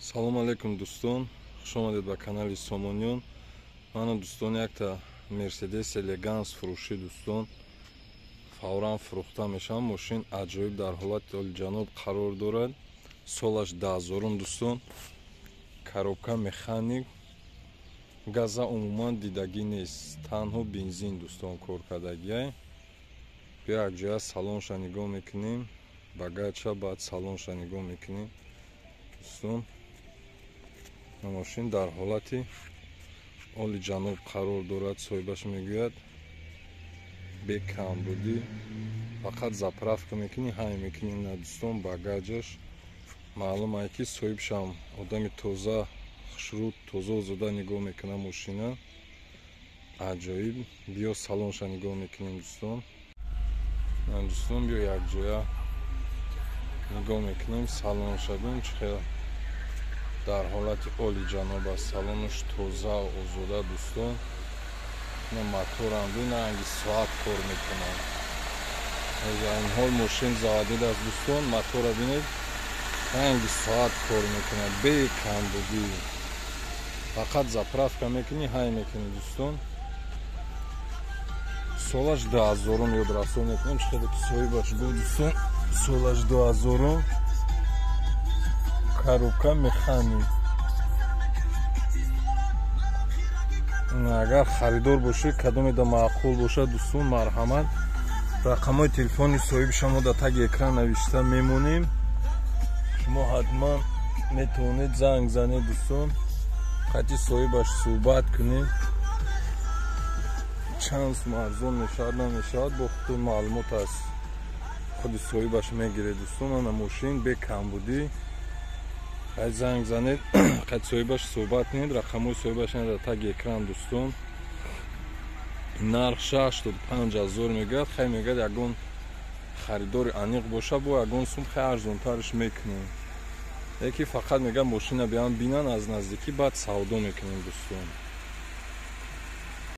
Салом алейкум, дӯстон, хушомадед ба канали Сомониён. Ману, дӯстон, якта Мерседес Элеганс фурӯшӣ, дӯстон, фавран фурӯхта мешавад. Мошин аҷоиб, дар ҳолати олиҷаноб қарор дорад. Солаш 2000-ум, дӯстон, коробка механик, газа умуман дидагӣ нест, танҳо бензин, дӯстон, кор кардагиай. Биё, якҷоя салонша нигоҳ мекунем, багажша, баъд салонша нигоҳ мекунем, дӯстон. Мошин дар ҳолати олиҷаноб қарор дорад. Соҳибаш мегӯяд, бекамбудӣ, фақат заправка мекунӣ, ҳай мекунӣ. На, дӯстон, багажаш маълум ай, ки соҳибшам одами тоза, хушрӯ, тоза, озода нигоҳ мекунад мошина. Аҷоиб. Биё, салонша нигоҳ мекунем, дӯстон. Дӯстон, биё, якҷоя нигоҳ мекунем салонша. Бин, чӣ хел дар ҳолати олиҷаноб аст салонаш, тоза, озода, дӯстон. На, моторам бин, ранги соат кор мекунад. Ин ҳол мошин заводид аст, дӯстон. Мотора бинед, ранги соат кор мекунад, бекамбудӣ, фақат заправка мекунӣ, ҳай мекунӣ, дӯстон. Солаш 2000-ум, ёдрасо мекунем, чӣ хеле ки соҳибаш гуфт, дӯстон. Солаш 2000-ум, коробка механик. Агар харидор бошед, кадомеда маъқул бошад, дӯстон, марҳамат, рақамҳои телефони соҳиби шумо дар таги экран навишта мемонем. Шумо ҳатман метавонед занг занед, дӯстон, қати соҳибаш суҳбат кунед. Чанд сум арзон мешавад, намешавад, бо худтон маълумот аз худи соҳибаш мегиред, дӯстон. Ана, мошин бекамбудӣ. Қайд занг занед, қайд соҳибаш суҳбат кунед. Рақамҳои соҳибаш дар таги экран, дӯстон. Нарх 85 000 мегӯяд. Хай, мегӯяд, ягон харидори аниқ боша, бо ягон сум хай арзонтарш мекунем. Яки фақат мегӯяд, мошина биён, бинан аз наздикӣ, баъд савдо мекунем, дӯстон.